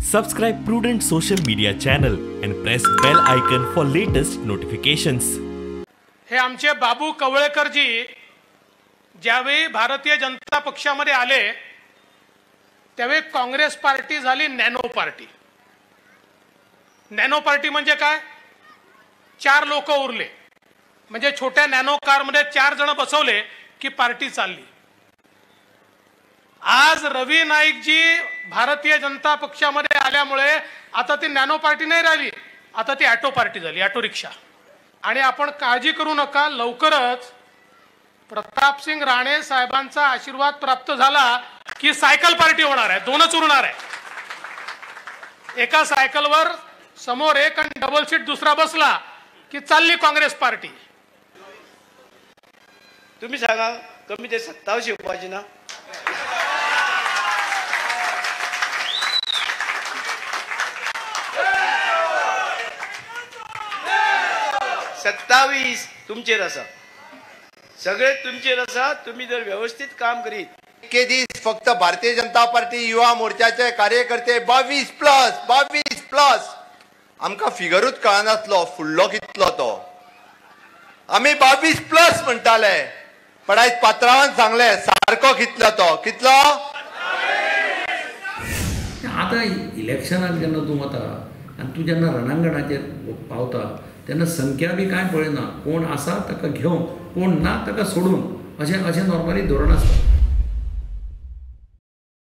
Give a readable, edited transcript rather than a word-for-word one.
Subscribe Prudent Social Media channel and press bell icon for latest notifications. हे आमचे बाबू कवळेकरजी ज्यावेळी भारतीय जनता पक्षामध्ये आले त्यावेळी काँग्रेस पार्टी झाली नॅनो पार्टी. नॅनो पार्टी म्हणजे काय? 4 लोक उरले म्हणजे छोट्या नॅनो कारमध्ये 4 जण बसवले की पार्टी चालली. आज रवी नाईकजी भारतीय जनता पक्षामध्ये आल्यामुळे आता ती नॅनो पार्टी नाही राहिली, आता ती ऑटो पार्टी झाली, ऑटो रिक्षा. आणि आपण काळजी करू नका, लवकरच प्रतापसिंग राणे साहेबांचा आशीर्वाद प्राप्त झाला की सायकल पार्टी होणार आहे. 2च उरणार आहे. एका सायकलवर समोर एक आणि डबल सीट दुसरा बसला की चालली काँग्रेस पार्टी. तुम्ही सांगा, कमी ते 27 येवपाची ना? सत्तावीस तुमचेर आसा, सगळे तुमचेर आसा. तुम्ही जर व्यवस्थित काम करीत इतके दीस फक्त भारतीय जनता पार्टी युवा मोर्चाचे कार्यकर्ते 22+, 22+ आमकां फिगरूच कळनासलो फुडलो कितलो तो. आमी 22+ म्हणटाले, पण आयज पात्रावान सांगले सारको कितलो तो, कितलो. आतां इलेक्शनाक जेन्ना तूं वता आनी तूं जेन्ना रणांगणाचेर पावता तेन्ना संख्या बी कांय पळयना, कोण आसा ताका घेवन, कोण ना ताका सोडून, अशें अशें नॉर्मली धोरण आसता.